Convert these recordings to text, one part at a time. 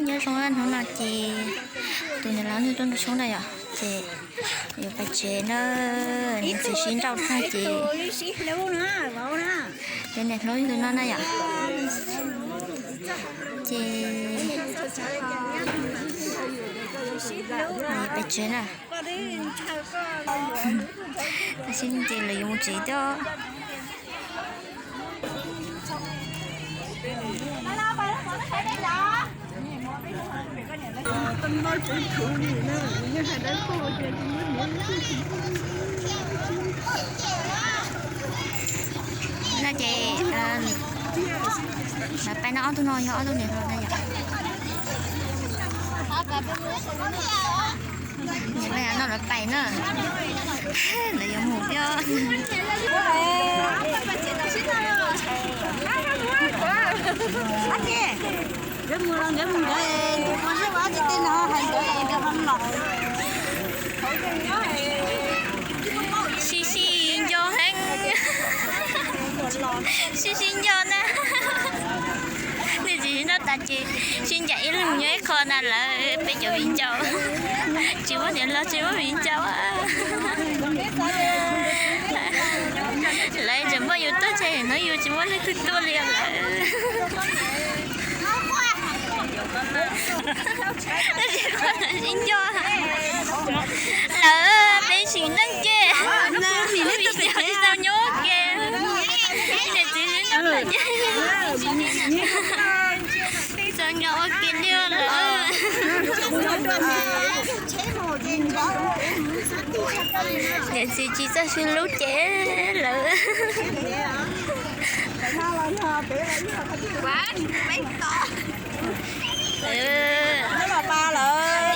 Nyob zoo hnub no ces tus niam laus nws tuaj nrog xyoob na yom, ces yuav pais tsev na, niam txiv sib nrauj tag ces cov niam hlob tus no na yom, ces yuav pais tsev na. Tam sim ces lawv yuav mus tsev thiab. No ces lawv pais no, ob tug no yog ob tug niam hluas na yom. Niam pais no lawv pais na, lawv yuav mus thiab. Nkawd mus los nkawd mus nkawd, tus pog zeb ua dab tsi tej no hais nkawd nkawd ho los. Sib sib nco heev, sib sib nco na. Niam txiv sib nrauj tas ces sib ncaim ib leeg nyob ib qho na lawm, peb cov viv ncaus. Tsis muaj niam hlob tsis muaj viv ncaus. Lawv tseem muaj yus tuaj ntshe hnub yus tsis muaj leej twg tuaj li lawm. Sib nco lawm, peb sim neej ke, peb tau nyob ke, niam txiv sib nco lawm ces tau nco ua ke li lawm. Niam txiv tsis txawj sib hlub ces lawm.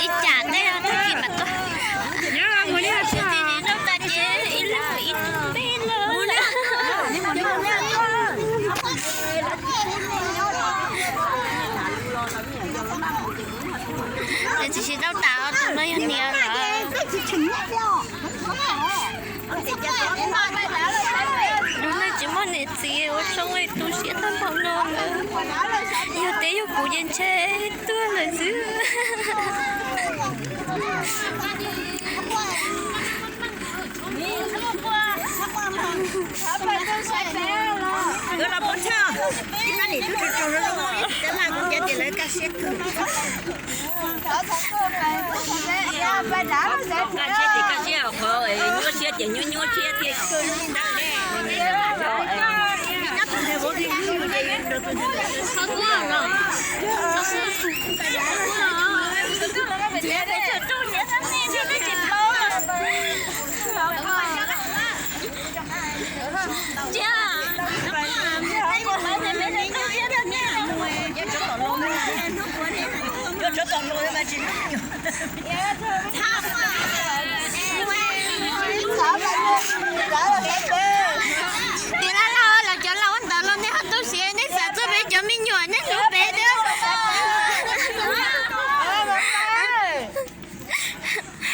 Ib cam tej tag kis mam tuaj. Nyob mus li tsis nrauj tas ces ib leeg ib tug peb lawm. Ces tsis sib nrauj tas, tus no yog niam lawm. Tus no tsis muaj niam txiv ua zoo tu siab tag npaum no lawm. Yog tias yog kuv ces ntshe tuag lawm xwb. Nkawd los pov tseg, ib pab niam tub tsaug tsaug zoo zoo, tab mas kuv cov tias lawv kaj siab kawg. Kaj siab ces kaj siab, qhov nyuaj siab ces nyuaj nyuaj siab thiab.